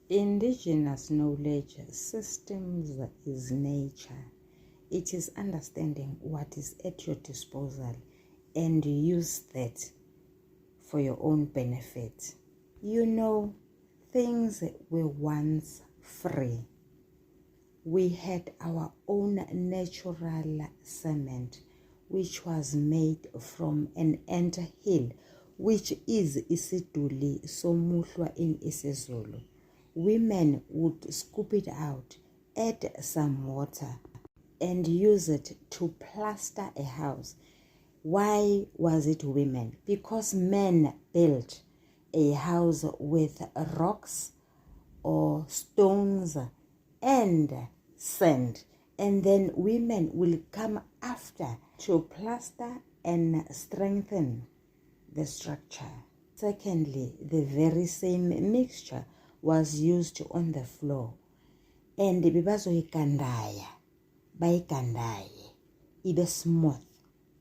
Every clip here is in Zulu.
Indigenous knowledge systems is nature. It is understanding what is at your disposal and use that for your own benefit. You know, things were once free. We had our own natural cement, which was made from an ant hill, which is isiduli somuhlwa in isiZulu. Women would scoop it out, add some water, and use it to plaster a house. Why was it women? Because men built a house with rocks or stones and sand, and then women will come after to plaster and strengthen the structure. Secondly, the very same mixture was used on the floor, and bebazoyigandaya, bayigandaye ibe smooth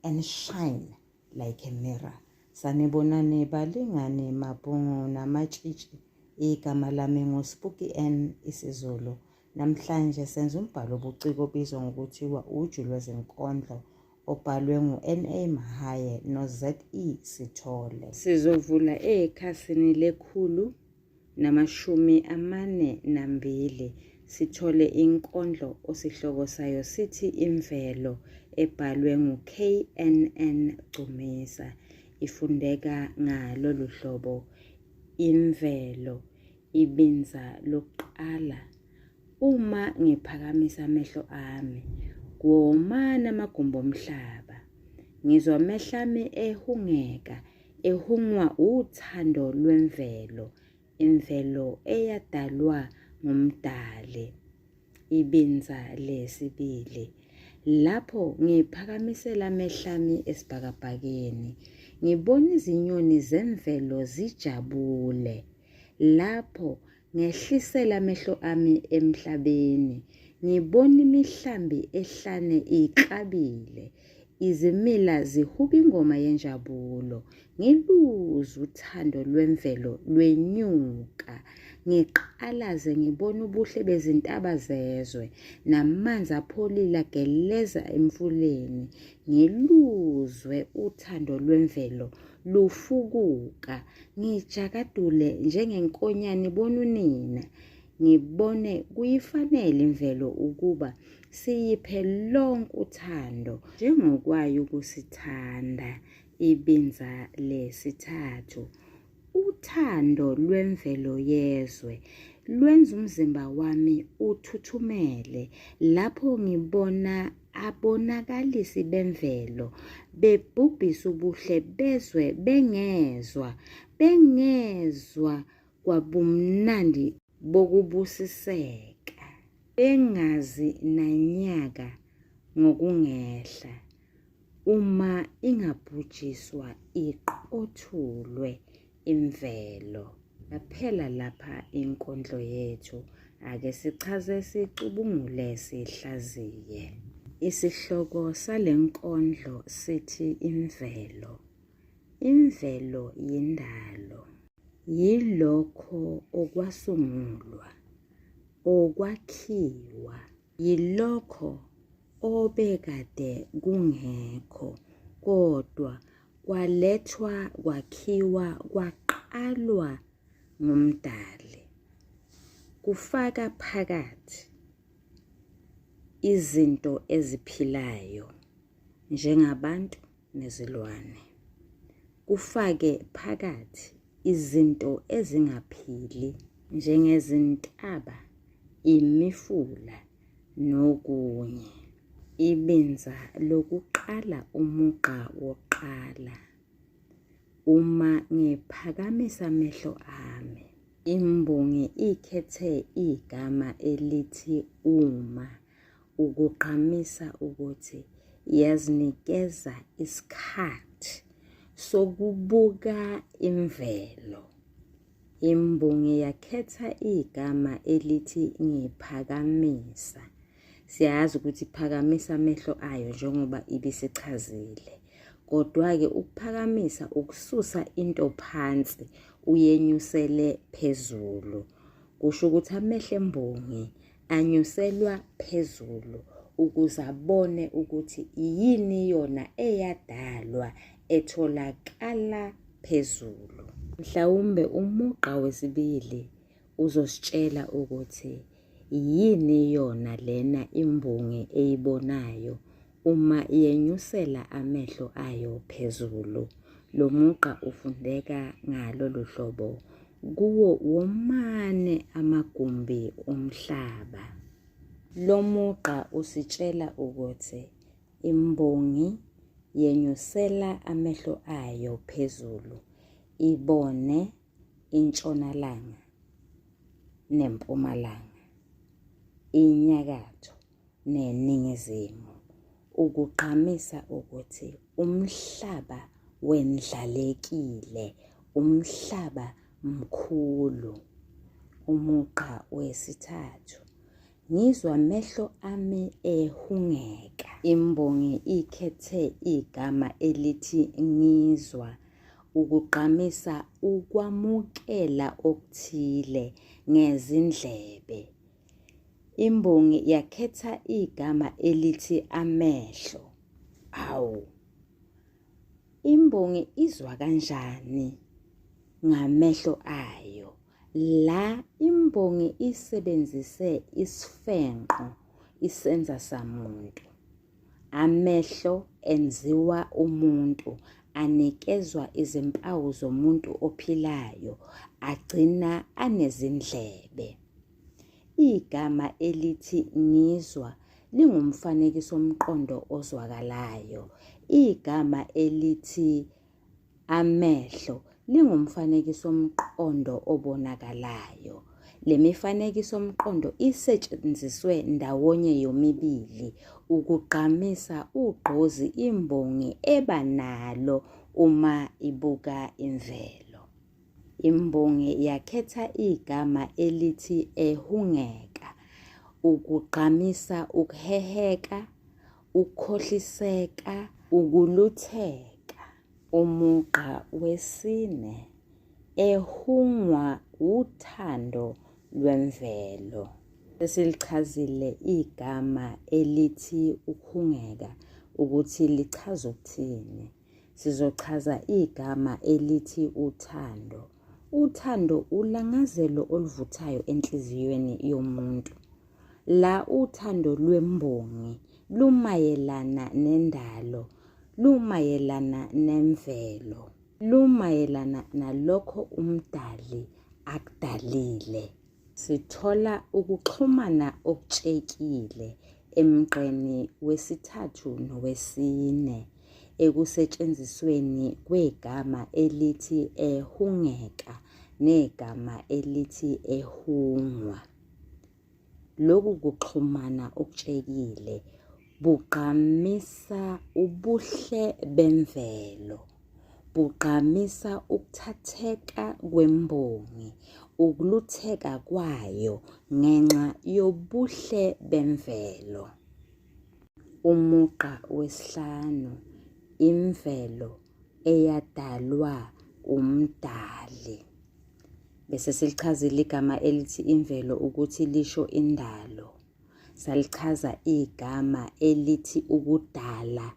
and shine like a mirror. Sanibonani balingani, mabhungu namatshitshi. Igama lami nguSpooky N isiZulu. Namhlanje senza umbhalo obuciko obizwa ngokuthiwa Uju Lwezinkondlo, obhalwe ngu-N.A. Mahaye no-Z.E. Sithole. Sizovula ekhasini le-142, sithole inkondlo osihloko sayo sithi Imvelo, ebhalwe ngu-K.N.N. Gcumisa. Ifundeka ngalolu hlobo: Imvelo, ibinza lokuqala. Uma ngiphakamisa amehlo ami kuwomana amagumbi omhlaba, ngizwa amehlo ami ehungeka, ehungwa uthando lwemvelo, imvelo eyadalwa nguMdali. Ibinza lesibili. Lapho ngiphakamisela amehlo ami esibhakabhakeni, ngibona izinyoni zemvelo zijabule. Lapho ngehlisela amehlo ami emhlabeni, ngibona imihlambi ehlane iklabile, izimila zihuba ingoma yenjabulo, ngiluzwe uthando lwemvelo lwenyuka, ngiqalaze ngibone ubuhle bezintaba zezwe, namanzi apholile ageleza emfuleni, ngiluzwe uthando lwemvelo lufukuka, ngijakadule njengenkonyane ibona unina, ngibone kuyifanele imvelo ukuba siyiphe lonke uthando njengokwayo ukusithanda. Ibinza lesithathu. Uthando lwemvelo yezwe lwenza umzimba wami uthuthumele lapho ngibona abonakalisi bemvelo bebhubhisa ubuhle bezwe bengezwa, bengezwa kwabumnandi bokubusiseka, bengazi nanyaka ngokungehla uma ingabhujiswa iqothulwe imvelo. Yaphela lapha inkondlo yethu. Ake sichaze, sicubungule, sihlaziye. Isihloko sale nkondlo sithi imvelo. Imvelo yindalo. Yilokho okwasungulwa, okwakhiwa. Yilokho obekade kungekho kodwa kwalethwa, kwakhiwa, kwaqalwa nguMdali. Kufaka phakathi izinto eziphilayo njengabantu nezilwane. Kufake phakathi izinto ezingaphili njengezintaba, imifula nokunye. Ibinza lokuqala umugqa wokuqala. Uma ngiphakamisa amehlo ami. Imbongi ikhethe igama elithi uma ukugqamisa ukuthi yazinikeza isikhathi sokubuka imvelo. Imbongi yakhetha igama elithi ngiphakamisa. Siyazi ukuthi iphakamisa amehlo ayo njengoba ibisichazile. Kodwa-ke ukuphakamisa ukususa into phansi uyenyusele phezulu. Kusho ukuthi amehlo embongi anyuselwa phezulu ukuze abone ukuthi yini yona eyadalwa etholakala phezulu. Mhlawumbe umugqa wesibili uzositshela ukuthi yini yona lena imbongi eyibonayo uma yenyusela amehlo ayo phezulu. Lo mugqa ufundeka ngalolu hlobo kuwo womane amagumbi omhlaba. Lo mugqa usitshela ukuthi imbongi yenyusela amehlo ayo phezulu ibone intshonalanga nempumalanga, inyakatho neningizimu ukugqamisa ukuthi umhlaba wendlalekile, umhlaba mkhulu. Umugqa wesithathu ngizwa mehlo ami ehungeka. Imbongi ikhethe igama elithi ngizwa ukugqamisa ukwamukela okuthile ngezindlebe. Imbongi yakhetha igama elithi amehlo. Hawu! Imbongi izwa kanjani ngamehlo ayo? La imbongi isebenzise isifenqo isenza samuntu. Amehlo enziwa umuntu, anikezwa izimpawu zomuntu ophilayo, agcina anezindlebe. Igama elithi ngizwa lingumfanekisomqondo ozwakalayo. Igama elithi amehlo lingumfanekisomqondo obonakalayo. Le mifanekisomqondo isetshenziswe ndawonye yomibili ukugqamisa ugqozi imbongi eba nalo uma ibuka imvelo. Imbongi yakhetha igama elithi ehungeka ukugqamisa ukuheheka, ukukhohliseka, ukulutheka. Umugqa wesine, ehungwa wuthando lwemvelo. Sesilichazile igama elithi ukuhungeka ukuthi lichaza ukuthini. Sizochaza igama elithi uthando. Uthando ulangazelo oluvuthayo enhliziyweni yomuntu. La uthando lwembongi lumayelana nendalo, lumayelana nemvelo, lumayelana nalokho uMdali akudalile. Sithola ukuxhumana okutshekile emgqeni wesithathu nowesine ekusetshenzisweni kwegama elithi ehungeka negama elithi ehungwa. Loku kuxhumana okutshekile bugqamisa ubuhle bemvelo, bugqamisa ukuthatheka kwembongi, ukulutheka kwayo ngenxa yobuhle bemvelo. Umugqa wesihlanu, imvelo eyadalwa uMdali. Bese silichazile igama elithi imvelo ukuthi lisho indalo. Salichaza igama elithi ukudala,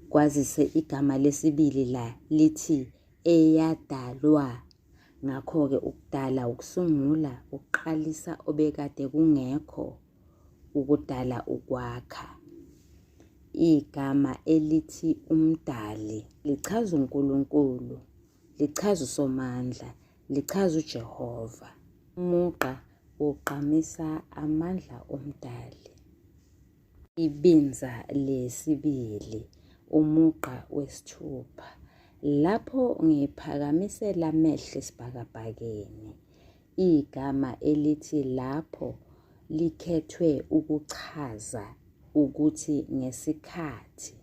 kwazise igama lesibili la lithi eyadalwa. Ngakho-ke ukudala ukusungula, ukuqalisa obekade kungekho, ukudala ukwakha. Igama elithi umdali lichaza uNkulunkulu. Lichaza uSomandla, lichaza uJehova. Umugqa ugqamisa amandla oMdali. Ibinza lesibili, umugqa wesithupha. Lapho ngiphakamisela amehlo esibhakabhakeni, igama elithi lapho likhethwe ukuchaza ukuthi ngesikhathi.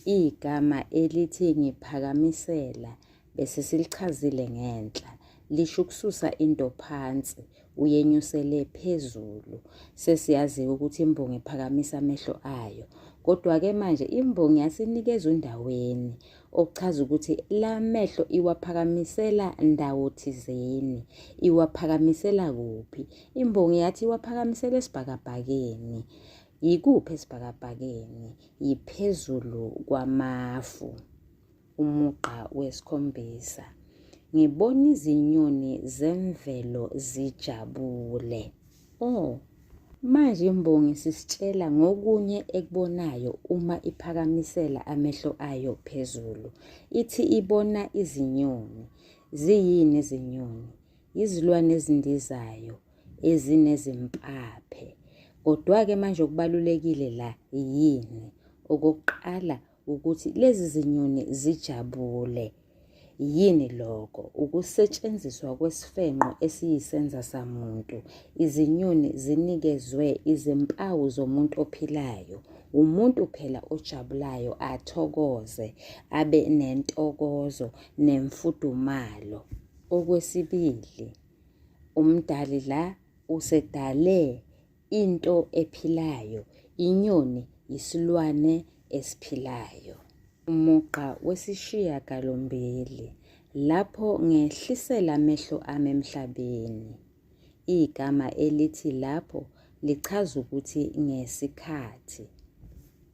Igama elithi ngiphakamisela bese silichazile ngenhla, lisho ukususa into phansi uyenyusele phezulu. Sesiyazi-ke ukuthi imbongi iphakamisa amehlo ayo. Kodwa-ke manje imbongi yasinikeza undaweni, okuchaza ukuthi la mehlo iwaphakamisela ndawo thizeni. Iwaphakamisela kuphi? Imbongi yathi iwaphakamisela esibhakabhakeni. Yikuphi esibhakabhakeni? Yiphezulu kwamafu. Umugqa wesikhombisa. Ngibona izinyoni zemvelo zijabule. Oh, manje imbongi sisitshela ngokunye ekubonayo uma iphakamisela amehlo ayo phezulu. Ithi ibona izinyoni. Ziyini izinyoni? Yizilwane ezindizayo ezinezimpaphe. Kodwa-ke manje okubalulekile la yini? Okokuqala ukuthi lezi zinyoni zijabule. Yini lokho? Ukusetshenziswa kwesifenqo esiyisenza samuntu. Izinyoni zinikezwe izimpawu zomuntu ophilayo. Umuntu phela ojabulayo athokoze, abe nentokozo nemfudumalo. Okwesibili, uMdali la usedale into ephilayo. Inyoni yisilwane esiphilayo. Umugqa wesishiyagalombili, Lapho ngehlisela amehlo ami emhlabeni. Igama elithi lapho lichaza ukuthi ngesikhathi.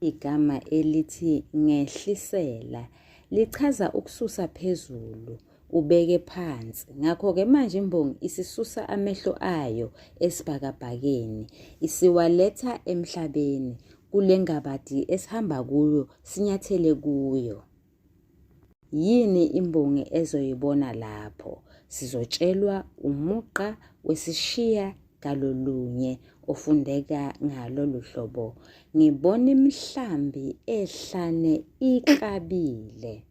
Igama elithi ngehlisela lichaza ukususa phezulu ubeke phansi. Ngakho-ke manje imbongi isisusa amehlo ayo esibhakabhakeni, isiwaletha emhlabeni, kule ngabadi esihamba kuyo sinyathele kuyo. Yini imbongi ezoyibona lapho? Sizotshelwa umugqa wesishiya galolunye ofundeka ngalolu hlobo. Ngibona imihlambi ehlane iklabile.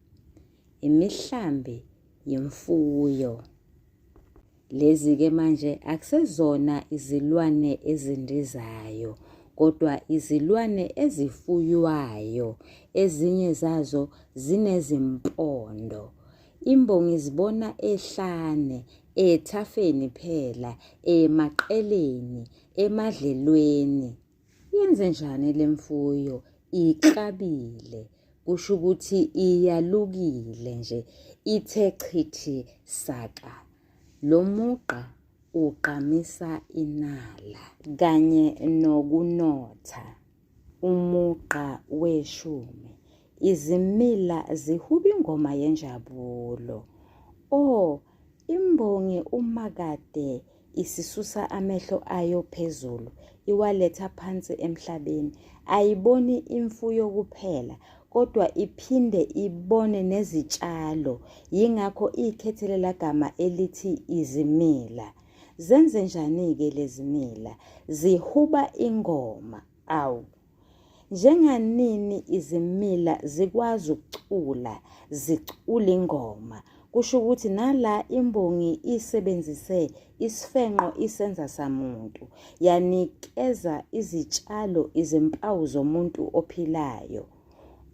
Imihlambi yemfuyo. Lezi-ke manje akusezona izilwane ezindizayo kodwa izilwane ezifuywayo, ezinye zazo zinezimpondo. Imbongi zibona ehlane, ethafeni phela, emaqeleni, emadlelweni. Yenzenjani le mfuyo? Iklabile, kusho ukuthi iyalukile nje, ithe chithi saka. Lo mugqa ugqamisa inala kanye nokunotha. Umugqa weshumi. Izimila zihuba ingoma yenjabulo. O, imbongi uma kade isisusa amehlo ayo phezulu iwaletha phansi emhlabeni, ayiboni imfuyo kuphela kodwa iphinde ibone nezitshalo, yingakho ikhethe lela gama elithi izimila. Zenzenjani-ke lezimila? Zihuba ingoma. Awu! Njenganini izimila zikwazi ukucula, zicula ingoma. Kusho ukuthi nala imbongi isebenzise isifenqo isenza samuntu, yanikeza izitshalo izimpawu zomuntu ophilayo.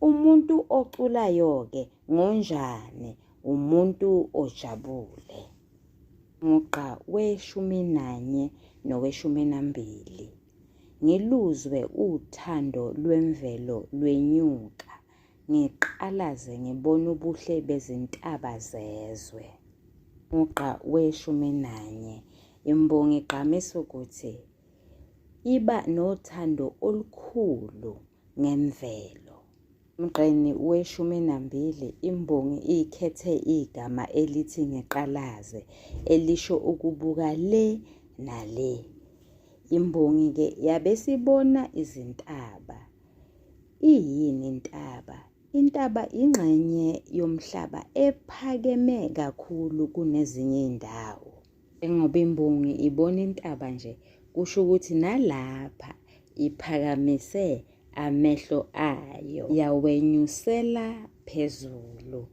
Umuntu oculayo-ke ngonjani? Umuntu ojabule. Mugqa weshuminanye noweshuminambili. Ngiluzwe uthando lwemvelo lwenyuka, ngiqalaze ngibone ubuhle bezintaba zezwe. Mugqa weshuminanye, imbongi igqamisa ukuthi iba nothando olukhulu ngemvelo. Emgqeni weshuminambili imbongi ikhethe igama elithi ngiqalaze elisho ukubuka le nale. Imbongi-ke yabe isibona izintaba. Iyini intaba? Intaba ingxenye yomhlaba ephakeme kakhulu kunezinye izindawo. Njengoba imbongi ibona intaba nje kusho ukuthi nalapha iphakamise amehlo ayo yawenyusela phezulu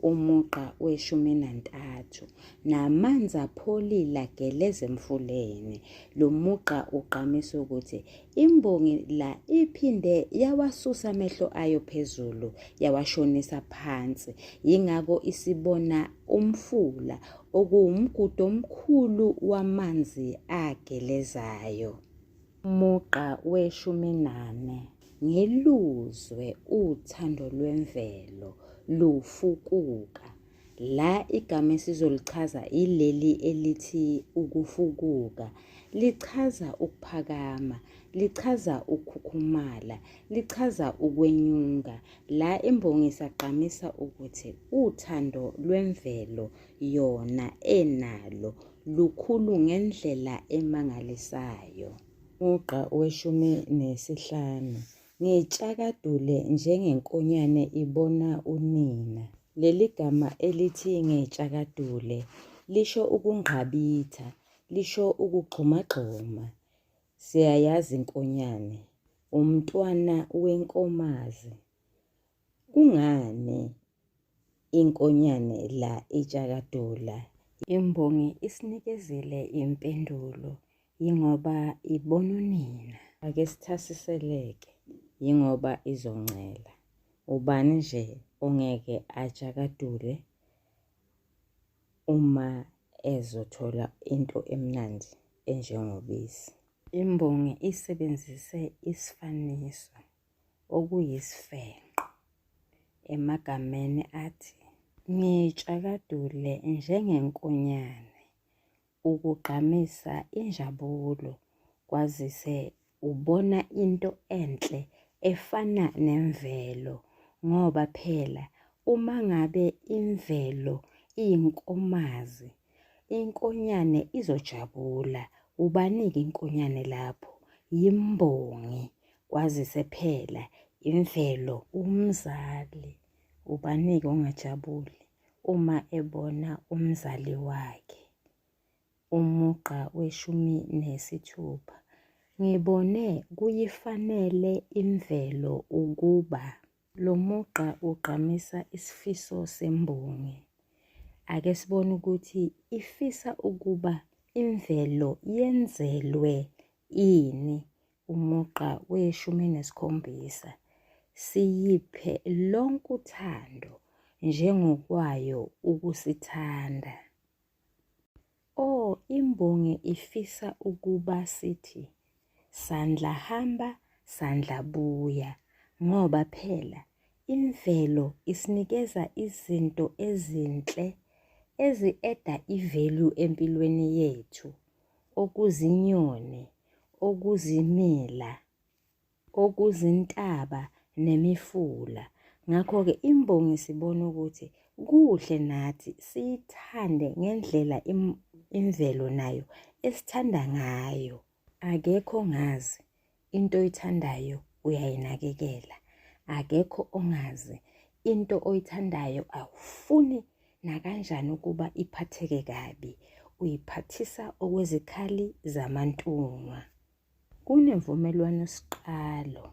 umugqa weshuminantathu namanzi apholile ageleza emfuleni. Lo mugqa ugqamisa ukuthi imbongi la iphinde yawasusa amehlo ayo phezulu yawashonisa phansi, yingakho isibona umfula okuwumgudu omkhulu wamanzi agelezayo. Umugqa weshuminane. Ngiluzwe uthando lwemvelo lufukuka. La igama esizolichaza ileli elithi ukufukuka. Lichaza ukuphakama, lichaza ukukhukhumala, lichaza ukwenyuka. La imbongi isagqamisa ukuthi uthando lwemvelo yona enalo lukhulu ngendlela emangalisayo. Umugqa weshumi nesihlanu. Ngitshakadule njengenkonyane ibona unina. Leli gama elithi ngitshakadule lisho ukungqabitha, lisho ukugxumagxuma. Siyayazi inkonyane, umntwana wenkomazi. Kungani inkonyane la itshakadula? Imbongi isinikezile impendulo, yingoba ibona unina. Ake sithasiseleke, yingoba izoncela. Ubani nje ongeke atshakadule uma ezothola into emnandi enjengobisi? Imbongi isebenzise isifaniso okuyisifenqo emagameni athi, Ngitshakadule njengenkonyane ukugqamisa injabulo kwazise ubona into enhle efana nemvelo ngoba phela uma ngabe imvelo iyinkomazi, inkonyane izojabula. Ubani-ke inkonyane lapho? Yimbongi kwazise phela imvelo umzali. Ubani-ke ongajabuli uma ebona umzali wakhe? Umugqa weshumi nesithupha. Ngibone kuyifanele imvelo ukuba. Lo mugqa ugqamisa isifiso sembongi. Ake sibone ukuthi ifisa ukuba imvelo yenzelwe ini. Umugqa weshumi nesikhombisa. Siyiphe lonke uthando njengokwayo ukusithanda. O, imbongi ifisa ukuba sithi sandla hamba, sandla buya ngoba phela imvelo isinikeza izinto ezinhle ezi-eda i-value empilweni yethu, okuzinyoni, okuzimila, okuzintaba nemifula. Ngakho-ke imbongi sibona ukuthi kuhle nathi siyithande ngendlela imvelo nayo esithanda ngayo. Akekho ongazi into oyithandayo uyayinakekela. Akekho ongazi into oyithandayo awufuni nakanjani ukuba iphatheke kabi, uyiphathisa okwezikhali zamantungwa. Kunemvumelwano-siqalo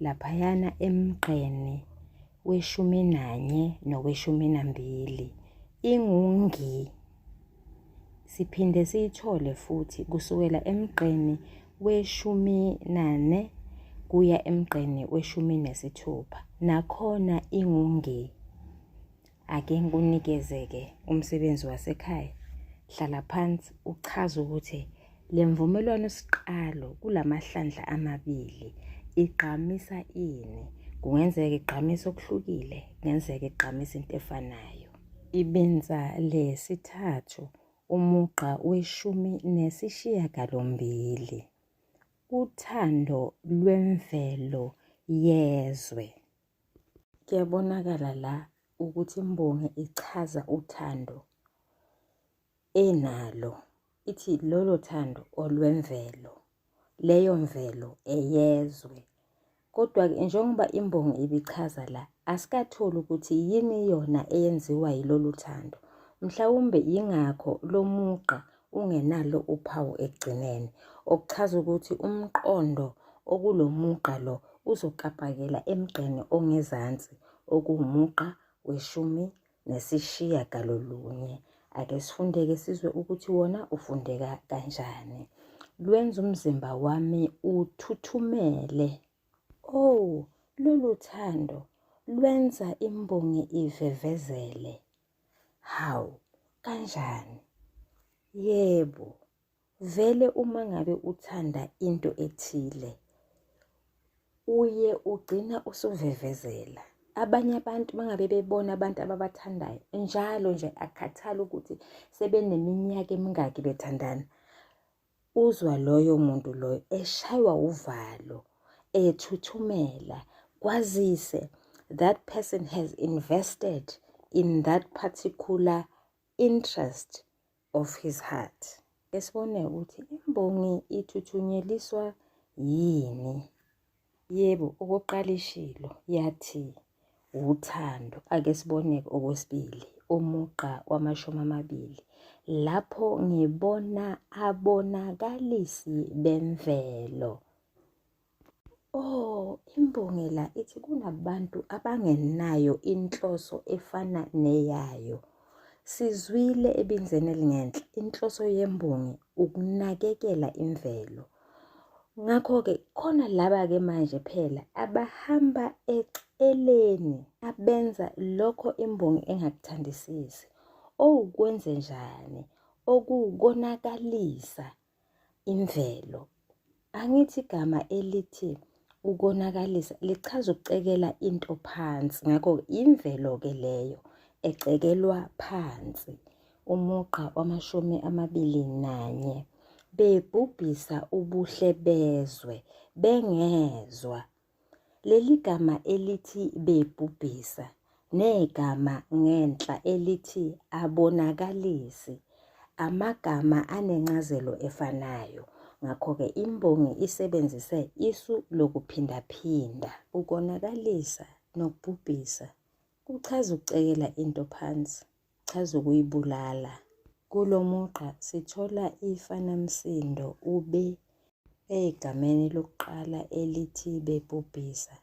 laphayana emgqeni weshumi nanye noweshumi nambili, ingu-ngi. Siphinde siyithole futhi kusukela emgqeni weshumi nane kuya emgqeni weshumi nesithupha, nakhona ingu-ngi. Ake ngikunikeze-ke umsebenzi wasekhaya. Hlala phansi uchaze ukuthi le mvumelwano siqalo kulamahlandla amabili igqamisa ini. Kungenzeka igqamise okuhlukile, kungenzeka igqamise into efanayo. Ibinza lesithathu, umugqa weshumi nesishiyagalombili. Uthando lwemvelo yezwe. Kuyabonakala la ukuthi imbongi ichaza uthando enalo. Ithi lolo thando olwemvelo, leyo mvelo eyezwe. Kodwa-ke njengoba imbongi ibichaza la, asikatholi ukuthi yini yona eyenziwa yilolu thando. Mhlawumbe yingakho lo mugqa ungenalo uphawu ekugcineni, okuchaza ukuthi umqondo okulo mugqa lo uzokapakela emgqeni ongezansi okuwumugqa weshumi nesishiyagalolunye. Ake sifundeke sizwe ukuthi wona ufundeka kanjani. Lwenza umzimba wami uthuthumele. Oh, lolu thando lwenza imbongi ivevezele. Hawu, kanjani? Yebo, vele uma ngabe uthanda into ethile, Uye ugcina usuvevezela. Abanye abantu mangabe bebona abantu ababathandayo njalo nje akukhathali ukuthi sebeneminyaka emingaki bethandana, uzwa loyo muntu loyo eshaywa uvalo, ethuthumela, kwazise that person has invested in that particular interest of his heart. Esibone ukuthi imbongi ithuthunyeliswa yini. Yebo, okokuqala ishilo yathi uthando. Ake sibone okwesibili, umugqa wamashumi amabili. Lapho ngibona abonakalisi bemvelo. Oh, imbongi la ithi kunabantu abangenayo inhloso efana neyayo. Sizwile ebinzeni elingenhla, inhloso yembongi ukunakekela imvelo. Ngakho-ke khona laba-ke manje phela abahamba eceleni abenza lokho imbongi engakuthandisisi. Owukwenzenjani? Okuwukonakalisa imvelo. Angithi igama elithi ukonakalisa lichaza ukucekela into phansi, ngakho-ke imvelo-ke leyo ecekelwa phansi. Umugqa wamashumi amabili nanye, bebhubhisa ubuhle bezwe bengezwa. Leli gama elithi bebhubhisa negama ngenhla elithi abonakalisi amagama anencazelo efanayo. Ngakho-ke imbongi isebenzise isu lokuphindaphinda. Ukonakalisa nokubhubhisa kuchaza ukucekela into phansi, kuchaza ukuyibulala. Kulo mugqa sithola ifanamsindo u-be egameni lokuqala elithi bebhubhisa,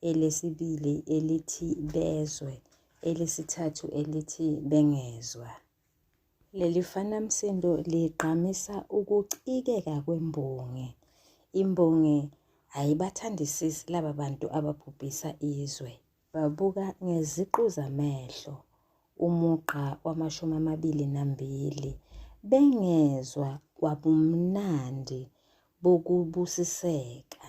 elesibili elithi bezwe, elesithathu elithi bengezwa. Leli fanamsindo ligqamisa ukucikeka kwembongi. Imbongi ayibathandisisi laba bantu ababhubhisa izwe. Babuka ngeziqu zamehlo umugqa wamashumi amabili nambili bengezwa kwabumnandi bokubusiseka.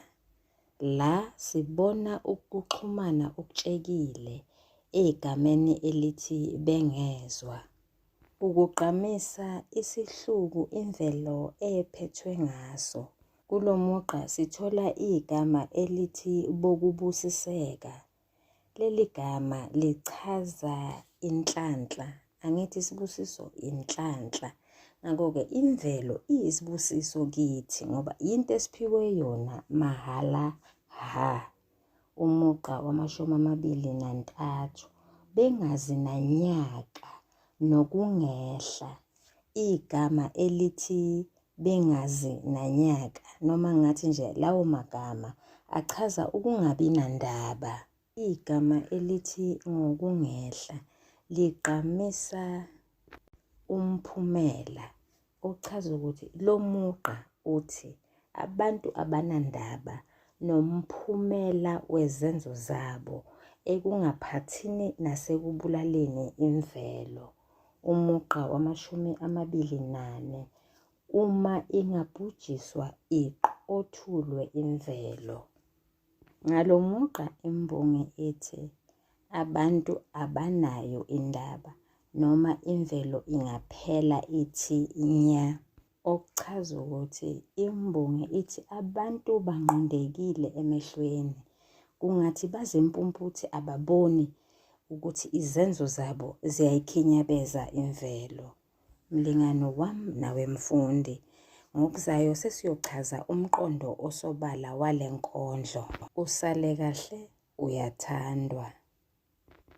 La sibona ukuxhumana okutshekile egameni elithi bengezwa. Ukugqamisa isihluku imvelo ephethwe ngaso. Kulo mugqa sithola igama elithi bokubusiseka. Leli gama lichaza inhlanhla. Angithi isibusiso inhlanhla. Ngakho-ke imvelo iyisibusiso kithi ngoba yinto esiphiwe yona mahhala ha. Umugqa wamashumi amabili nantathu bengazi nanyaka nokungehla. Igama elithi bengazi nanyaka noma ngathi nje lawo magama achaza ukungabi nandaba. Igama elithi ngokungehla ligqamisa umphumela ochaza ukuthi lo mugqa uthi abantu abanandaba nomphumela wezenzo zabo ekungaphathini nasekubulaleni imvelo. Umugqa wamashumi amabili nane uma ingabhujiswa iqothulwe imvelo. Ngalo mugqa imbongi ithi abantu abanayo indaba noma imvelo ingaphela ithi nya. Okuchaza ukuthi imbongi ithi abantu banqundekile emehlweni, kungathi bazimpumputhe ababoni ukuthi izenzo zabo ziyayikhinyabeza imvelo. Mlingani wam nawe mfundi, ngokuzayo sesiyochaza umqondo osobala wale nkondlo. Usale kahle, uyathandwa.